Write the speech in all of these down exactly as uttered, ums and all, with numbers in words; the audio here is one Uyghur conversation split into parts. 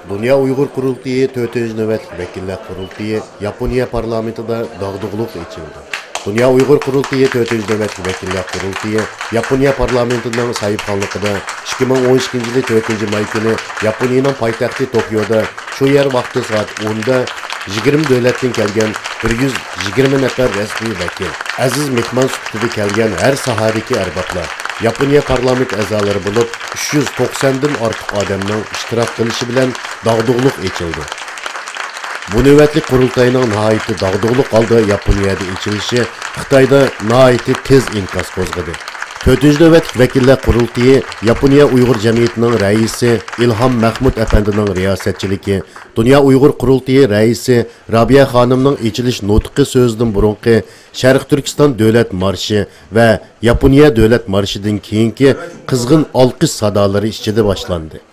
دۇنيا ئۇيغۇر قۇرۇلتىيى تۆتىنچى نۆۋەتلىك ۋەكىللەر قۇرۇلتىيى ياپونىيە پارلامېنتىدا داغدۇغىلىق ئېچىلدى. دۇنيا ئۇيغۇر قۇرۇلتىيى تۆتىنچى نۆۋەتلىك ۋەكىللەر قۇرۇلتىيى ياپونىيە پارلامېنتىنىڭ ساھىبخانلىقىدا ئىككى مىڭ ئون ئىككىنچى يىلى تۆتىنچى ماي كۈنى ياپونىيەنىڭ پايتەختى توكيودا شۇ يەر ۋاقتى سائەت ئوندا يىگىرمە دۆلەتتىن كەلگەن بىر يۈز يىگىرمە نەپەر رەسمىي ۋەكىل، ئەزىز مېھمان سۈپىتىدە كەلگەن ھەر ساھەدىكى ئەربابلار، ياپونىيە پارلامېنت ئەزالىرى بولۇپ، ئۈچ يۈز توقساندىن ئارتۇق ئادەمنىڭ ئىشتىراك قىلىشى بىلەن داغدۇغىلىق ئېچىلدى. بۇ نۆۋەتلىك قۇرۇلتاينىڭ ناھايىتى داغدۇغىلىق ھالدا ياپونىيەدە ئېچىلىشى خىتايدا ناھايىتى تېز ئىنكاس قوزغىدى. تۆتىنچى نۆۋەتلىك ۋەكىللەر قۇرۇلتىيى ياپونىيە ئۇيغۇر جەمئىيىتىنىڭ رەئىسى ئىلھام مەھمۇت ئەپەندىنىڭ رىياسەتچىلىكى، دۇنيا ئۇيغۇر قۇرۇلتىيى رەئىسى رابىيە خانىمنىڭ ئېچىلىش نۇتقى سۆزىدىن بۇرۇنقى شەرقىي تۈركىستان دۆلەت مارشى ۋە ياپونىيە دۆلەت مارشىدىن كېيىنكى قىزغىن ئالقىش سادالىرى ئىچىدە باشلاندى.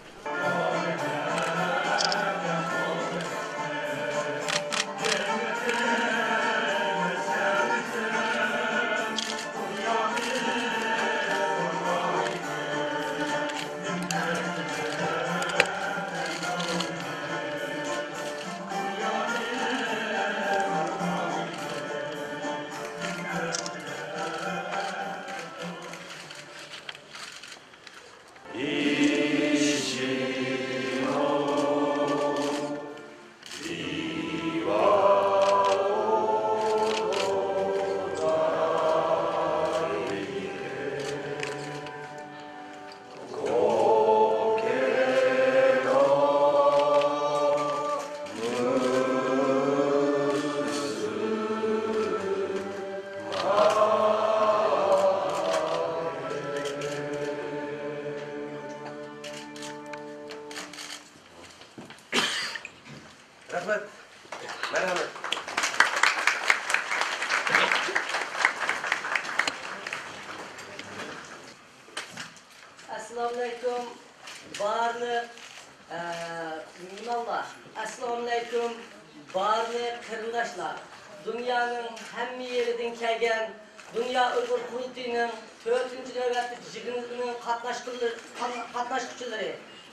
رەھمەت. مەرھەمەت. ئەسسالامۇئەلەيكۇم، بارلىق، ئە، مېھمانلار. ئەسسالامۇئەلەيكۇم، بارلىق قېرىنداشلار. دۇنيانىڭ ھەممە يېرىدىن كەلگەن دۇنيا ئۇيغۇر قۇرۇلتىيىنىڭ تۆتىنچى نۆۋەتلىك يىغىنىنىڭ قاتناشقۇلىرى، قاتناشقۇچىلىرى.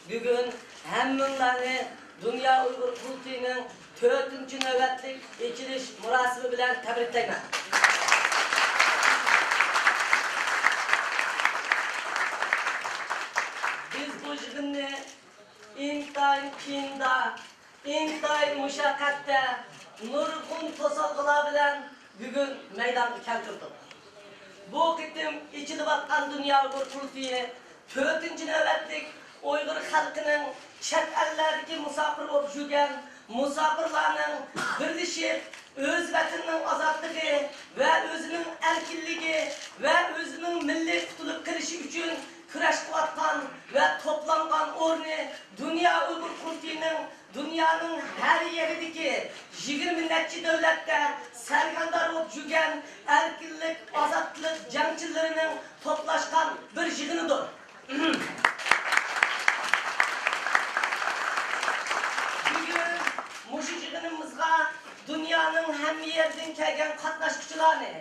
بۈگۈن ھەممىڭلارنى دۇنيا ئۇيغۇر قۇرۇلتىيىنىڭ تۆتىنچى نۆۋەتلىك ئېچىلىش مۇراسىمى بىلەن تەبرىكلەيمەن. بىز بۇ يىغىننى ئىنتايىن قىيىندا، ئىنتايىن مۇشەققەتتە، نۇرغۇن توسالغۇلار بىلەن بۈگۈن مەيدانغا كەلتۈردۇق. بۇ قېتىم ئېچىلىۋاتقان دۇنيا ئۇيغۇر قۇرۇلتىيى تۆتىنچى نۆۋەتلىك ئۇيغۇر خەلقىنىڭ چەت ئەللەردىكى مۇساپىر بولۇپ يۈرگەن مۇساپىرلارنىڭ بىرلىشىپ، ئۆز ۋەتىنىنىڭ ئازادلىقى ۋە ئۆزىنىڭ ئەركىنلىكى ۋە ئۆزىنىڭ مىللىي قۇتۇلۇپ قېلىشى ئۈچۈن كۈرەش قىلىۋاتقان ۋە توپلانغان ئورنى دۇنيا ئۇيغۇر قۇرۇلتىيىنىڭ دۇنيانىڭ ھەر يېرىدىكى يىگىرمە نەچچە دۆلەتتە سەرگەردان بولۇپ يۈرگەن ئەركىنلىك، ئازادلىق جەڭچىلىرىنىڭ توپلاشقان بىر يىغىنىدۇر. بۈگۈن مۇشۇ يىغىنىمىزغا دۇنيانىڭ ھەممە يېرىدىن كەلگەن قاتناشقۇچىلارنى،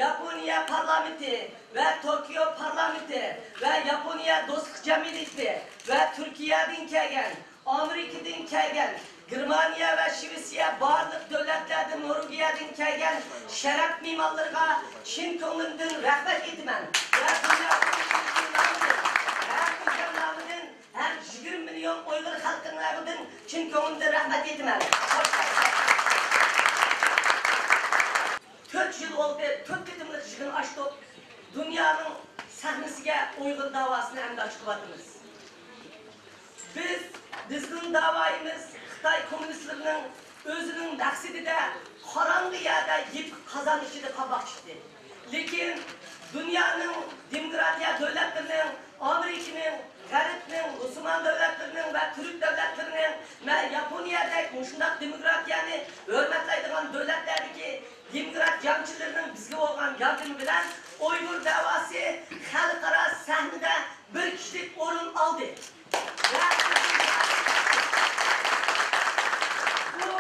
ياپونىيە پارلامېنتى ۋە توكيو پارلامېنتى ۋە ياپونىيە دوستلۇق جەمئىيىتى ۋە تۈركىيەدىن كەلگەن، ئامېرىكىدىن كەلگەن، گېرمانىيە ۋە شىۋېتسىيە بارلىق دۆلەتلەردىن، نورۋېگىيەدىن كەلگەن شەرەپ مېھمانلىرىغا چىن كۆڭلۈمدىن رەھمەت ئېيتىمەن ۋە دۇنيا ئۇيغۇر قۇرۇلتىيى نامىدىن، ھەر ئۆلكەم نامىدىن، ھەر يىگىرمە مىليون ئۇيغۇر خەلقىنىڭ نامىدىن چىن كۆڭلۈمدىن رەھمەت ئېيتىمەن. تۆت يىل بولدى، تۆت قېتىملىق يىغىن ئاچتۇق. دۇنيانىڭ سەھنىسىگە ئۇيغۇر داۋاسىنى ئەمدى ئاچىقىۋاتىمىز. بىز، بىزنىڭ داۋايىمىز خىتاي كوممۇنىستلىرىنىڭ ئۆزىنىڭ مەقسىتىدە قاراڭغۇ يەردە يېپىق قازان ئىچىدە قالماقچى ئىدى. لېكىن دۇنيانىڭ دېموكراتىيە دۆلەتلىرىنىڭ، ئامېرىكىنىڭ، غەربنىڭ، مۇسۇلمان دۆلەتلىرىنىڭ ۋە تۈرك دۆلەتلىرىنىڭ ۋە ياپونىيەدەك مۇشۇنداق دېموكراتىيەنى ھۆرمەتلەيدىغان دۆلەتلەردىكى دېموكرات جەڭچىلىرىنىڭ بىزگە بولغان ياردىمى بىلەن ئۇيغۇر دەۋاسى خەلقئارا سەھنىدە بىر كىشىلىك ئورۇن ئالدى. ۋە بۇ،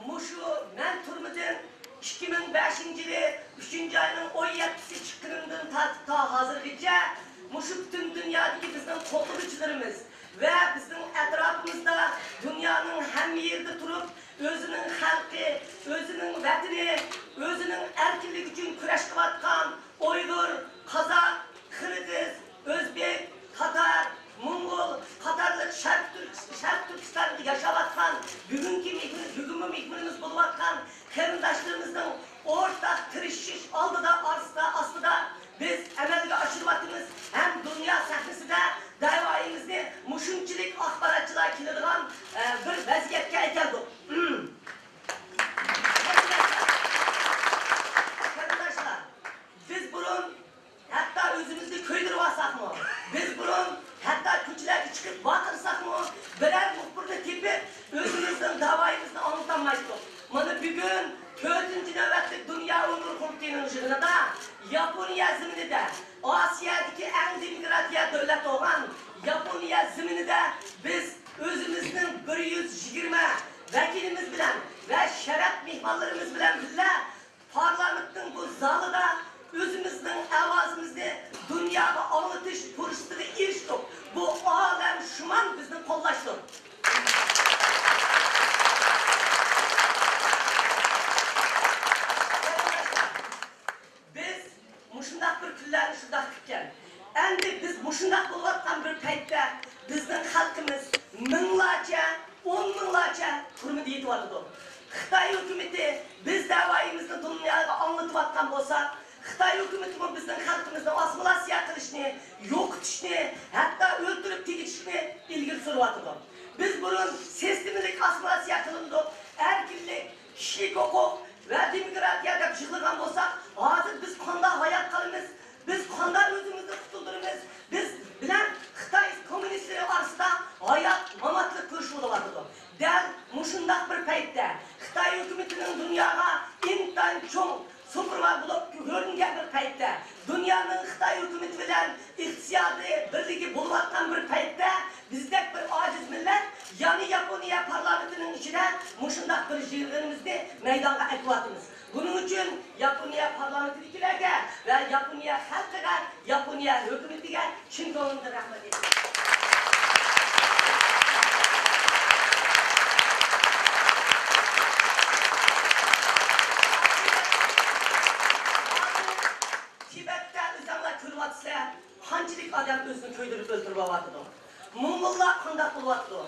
مۇشۇ مەن تۈرمىدىن ئىككى مىڭ بەشىنچى يىلى ئۈچىنچى ئاينىڭ ئون يەتتىسى چىققىنىمدىن تارتىپ تا ھازىرغىچە مۇشۇ پۈتۈن دۇنيادىكى بىزنىڭ قوللىغۇچىلىرىمىز ۋە بىزنىڭ ئەتراپىمىزدا دۇنيانىڭ ھەممە يېرىدە تۇرۇپ، ئۆزىنىڭ خەلقى، ئۆزىنىڭ ۋەتىنى، ئۆزىنىڭ ئەركىنلىكى ئۈچۈن كۈرەش قىلىۋاتقان ئۇيغۇر، قازاق، قىرغىز، ئۆزبېك، تاتار، موڭغۇل قاتارلىق شەرقىي تۈرك-، شەرقىي تۈركىستاندا ياشاۋاتقان، بۈگۈنكى مېھمان-، بۈگۈنمۇ مېھمىنىمىز بولۇۋاتقان قېرىنداشلىرىمىزنىڭ ئورتاق تىرىشىش ئالدىدا، ئارىسىدا، ئاستىدا بىز ئەمەلگە ئاشۇرۇۋاتىمىز ھەم دۇنيا سەھنىسىدە دەۋايىمىزنى مۇشۇنچىلىك ئاخباراتچىلار كېلىدىغان، ئە، بىر ۋەزىيەتكە ئەكەلدۇق. قېرىنداشلار، بىز بۇرۇن ھەتتا ئۆزىمىزنى كۆيدۈرۈۋالساقمۇ، بىز بۇرۇن ھەتتا كوچىلارغا چىقىپ ۋارقىرىساقمۇ، بىرەر مۇخبىرنى تېپىپ، ئۆزىمىزنىڭ داۋايىمىزنى ئاڭلىتالمايتتۇق. مانا بۈگۈن تۆتىنچى نۆۋەتلىك دۇنيا ئۇيغۇر قۇرۇلتىيىنىڭ يىغىنىدا ياپونىيە زېمىنىدە، ئاسىيادىكى ئەڭ دېموكراتىيە دۆلەت بولغان ياپونىيە زېمىنىدە بىز ئۆزىمىزنىڭ بىر يۈز يىگىرمە ۋەكىلىمىز بىلەن ۋە شەرەپ مېھمانلىرىمىز بىلەن بىللە پارلامېنتنىڭ بۇ زالىدا ئۆزىمىزنىڭ ئاۋازىمىزنى دۇنياغا ئاڭلىتىش پۇرسىتىگە ئېرىشتۇق. بۇ ئالەمشۇمۇل بىزنى قوللاشتۇر. بىز مۇشۇنداق بىر كۈنلەرنى شۇنداق كۈتكەن. ئەمدى بىز مۇشۇنداق بولۇۋاتقان بىر پەيتتە بىزنىڭ خەلقىمىز مىڭلارچە، ئون مىڭلارچە تۈرمىدە يېتىۋاتىدۇ. خىتاي ھۆكۈمىتى بىز دەۋايىمىزنى دۇنياغا ئاڭلىتىۋاتقان بولسا، خىتاي ھۆكۈمىتىمۇ بىزنىڭ خەلقىمىزنى ئاسسىمىلياتسىيە قىلىشنى، يوقىتىشنى، ھەتتا ئۆلتۈرۈپ تېگىتىشنى ئىلگىرى سۈرۈۋاتىدۇ. بىز بۇرۇن سىستېمىلىك ئاسسىمىلياتسىيە قىلىندۇق، ئەركىنلىك، كىشىلىك ھوقۇق ۋە دېموكراتىيە دەپ يىغلىغان بولساق، ھازىر بىز قانداق ھايات قالىمىز؟ بىز قانداق ئۆزىمىزنى قۇتۇلدۇرىمىز؟ بىز بىلەن خىتاي كوممۇنىستلىرى ئارىسىدا ھايات-ماماتلىق كۈرىشى بولۇۋاتىدۇ. دەل مۇشۇنداق بىر پەيتتە خىتاي ھۆكۈمىتىنىڭ دۇنياغا ئىنتايىن چوڭ سۇپىرۋار بولۇپ كۆرۈنگەن بىر پەيتتە، دۇنيانىڭ خىتاي ھۆكۈمىتى بىلەن ئىقتىسادىي بىرلىكى بولۇۋاتقان بىر پەيتتە، بىزدەك بىر ئاجىز مىللەت يەنە ياپونىيە پارلامېنتىنىڭ ئىچىدە مۇشۇنداق بىر يىغىنىمىزنى مەيدانغا ئەكىۋاتىمىز. بۇنىڭ ئۈچۈن ياپونىيە پارلامېنتىدىكىلەرگە ۋە ياپونىيە خەلقىگە، ياپونىيە ھۆكۈمىتىگە چىن كۆڭلۈمدىن رەھمەت ئېيتىمەن. تىبەتتە ئۆزۈڭلار كۆرۈۋاتىسىلەر، قانچىلىك ئادەم ئۆزىنى كۆيدۈرۈپ ئۆلتۈرۈۋاتىدۇ. موڭغۇللار قانداق بولۇۋاتىدۇ؟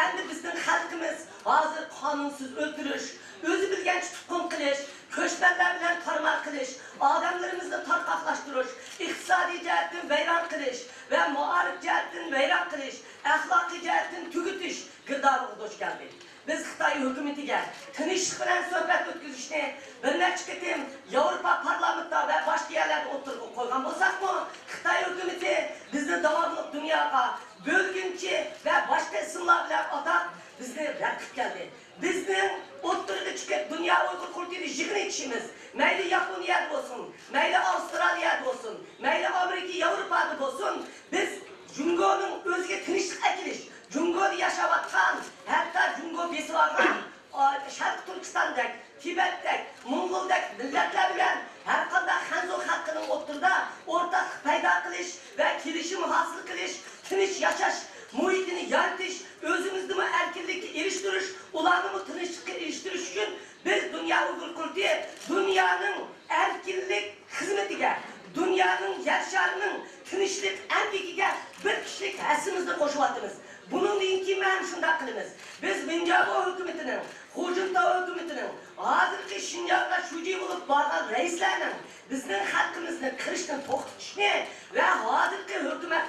ئەمدى بىزنىڭ خەلقىمىز ھازىر قانۇنسىز ئۆلتۈرۈش، ئۆزى بىلگەنچە تۇتقۇن قىلىش، كۆچمەنلەر بىلەن تارمار قىلىش، ئادەملىرىمىزنى تارقاقلاشتۇرۇش، ئىقتىسادىي جەھەتتىن ۋەيران قىلىش ۋە مائارىپ جەھەتتىن ۋەيران قىلىش، ئەخلاقىي جەھەتتىن تۈگىتىش گىردابىغا دۇچ كەلدى. بىز خىتاي ھۆكۈمىتىگە تىنچلىق بىلەن سۆھبەت ئۆتكۈزۈشنى بىر نەچچە قېتىم ياۋروپا پارلامېنتتا ۋە باشقا يەرلەردە ئوتتۇرىغا قويغان بولساقمۇ، خىتاي ھۆكۈمىتى بىزنى داۋاملىق دۇنياغا بۆلگۈنچى ۋە باشقا ئىسىملار بىلەن ئاتاپ، بىزنى رەت قىلىپ كەلدى. بىزنىڭ ئوتتۇرىغا چىقىپ، دۇنيا ئۇيغۇر قۇرۇلتىيىدا يىغىن ئېچىشىمىز، مەيلى ياپونىيەدە بولسۇن، مەيلى ئاۋسترالىيەدە بولسۇن، مەيلى ئامېرىكا، ياۋروپادا بولسۇن، بىز جۇڭگونىڭ ئۆزىگە تىنچلىق ئەكېلىش، جۇڭگودا ياشاۋاتقان، ھەتتا جۇڭگو بېسىۋالغان، ئا، شەرقىي تۈركىستاندەك، تىبەتتەك، موڭغۇلدەك مىللەتلەر بىلەن ھەرقانداق خەنزۇ خەلقىنىڭ ئوتتۇرىدا ئورتاقلىق پەيدا قىلىش ۋە كېلىشىم ھاسىل قىلىش، تىنچ ياشاش مۇھىتىنى يارىتىش، ئۆزىمىزنىمۇ ئەركىنلىككە ئېرىشتۈرۈش، ئۇلارنىمۇ تىنچلىققا ئېرىشتۈرۈش ئۈچۈن بىز دۇنيا ئۇيغۇر قۇرۇلتىيى دۇنيانىڭ ئەركىنلىك خىزمىتىگە، دۇنيانىڭ يەر شارىنىڭ تىنچلىق ئەمگىكىگە بىر كىشىلىك ھەسسىمىزنى قوشۇۋاتىمىز. بۇنىڭدىن كېيىن ھەم شۇنداق قىلىمىز. بىز ۋېنجيابو ھۆكۈمىتىنىڭ، خۇجىنتاۋ ھۆكۈمىتىنىڭ، ھازىرقى شىنجاڭغا شۇجى بولۇپ بارغان رەئىسلەرنىڭ بىزنىڭ خەلقىمىزنى قىرىشتىن توختىتىشنى ۋە ھازىرقى ھۆكۈمەت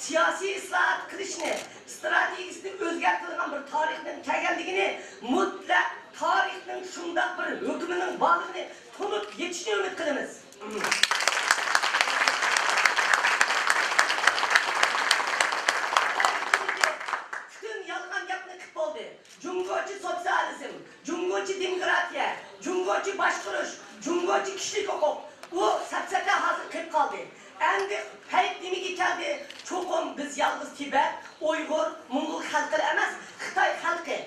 سىياسىي ئىسلاھات قىلىشنى، ئىستراتېگىيىسىنى ئۆزگەرتىدىغان بىر تارىخنىڭ كەلگەنلىكىنى، مۇتلەق تارىخنىڭ شۇنداق بىر ھۆكمىنىڭ بارلىقىنى تونۇپ يېتىشىنى ئۈمىد قىلىمىز. پۈتۈن يالغان گەپنى قىپ بولدى. جۇڭگوچە سوتسىيالىزم، جۇڭگوچە دېموكراتىيە، جۇڭگوچە باشقۇرۇش، جۇڭگوچە كىشىلىك ھوقۇق، بۇ سەپسەتە ھازىر قېلىپ قالدى. ئەمدى پەيت نېمىگە كەلدى؟ چوقۇم بىز يالغۇز تىبەت، ئۇيغۇر، موڭغۇل خەلقى ئەمەس، خىتاي خەلقى،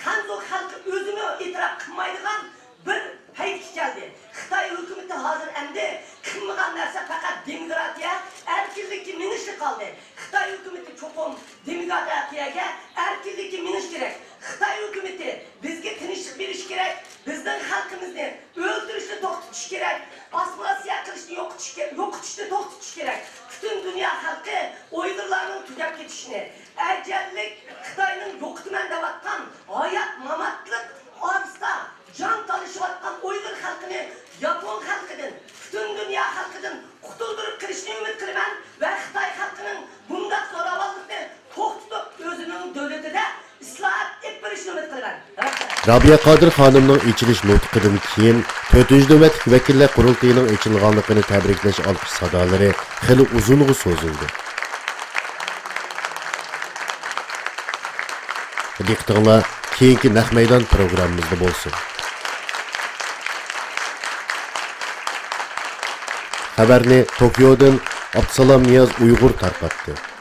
خەنزۇ خەلقى ئۆزىمۇ ئېتىراپ قىلمايدىغان بىر پەيتكە كەلدى. خىتاي ھۆكۈمىتى ھازىر ئەمدى قىلمىغان نەرسە پەقەت دېموكراتىيە، ئەركىنلىككە مېڭىشلا قالدى. خىتاي ھۆكۈمىتى چوقۇم دېموكراتىيەگە، ئەركىنلىككە مېڭىش كېرەك. خىتاي ھۆكۈمىتى بىزگە تىنچلىق بېرىشى كېرەك، بىزنىڭ خەلقىمىزنى ئۆلتۈرۈشنى توختىتىشى كېرەك، ئاسسىمىلياتسىيە قىلىشنى يوقىتىشى كېرەك، يوقىتىشنى توختىتىشى كېرەك. پۈتۈن دۇنيا خەلقى ئۇيغۇرلارنىڭ تۈگەپ كېتىشىنى، ئەجەللىك خىتاينىڭ يوقىتىمەن دەۋاتقان ھايات-ماماتلىق ئارىسىدا جان تالىشىۋاتقان ئۇيغۇر خەلقىنى ياپون خەلقىدىن، پۈتۈن دۇنيا خەلقىدىن قۇتۇلدۇرۇپ قېلىشىنى ئۈمىد قىلىمەن ۋە خىتاي خەلقىنىڭ بۇنداق زوراۋانلىقنى توختىتىپ، ئۆزىنىڭ دۆلىتىدە ئىسلاھات ئېلىپ بېرىشىنى ئۈمىد قىلىمەن. رابىيە قادىر خانىمنىڭ ئېچىلىش نۇتقىدىن كېيىن، تۆتىنچى نۆۋەتلىك ۋەكىللەر قۇرۇلتىيىنىڭ ئېچىلغانلىقىنى تەبرىكلەش ئالقىش سادالىرى خېلى ئۇزۇنغا سوزۇلدى. دىققىتىڭلار كېيىنكى نەق مەيدان پروگراممىمىزدا بولسۇن. خەۋەرنى توكيودىن ئابدۇسالام نىياز ئۇيغۇر تارقاتتى.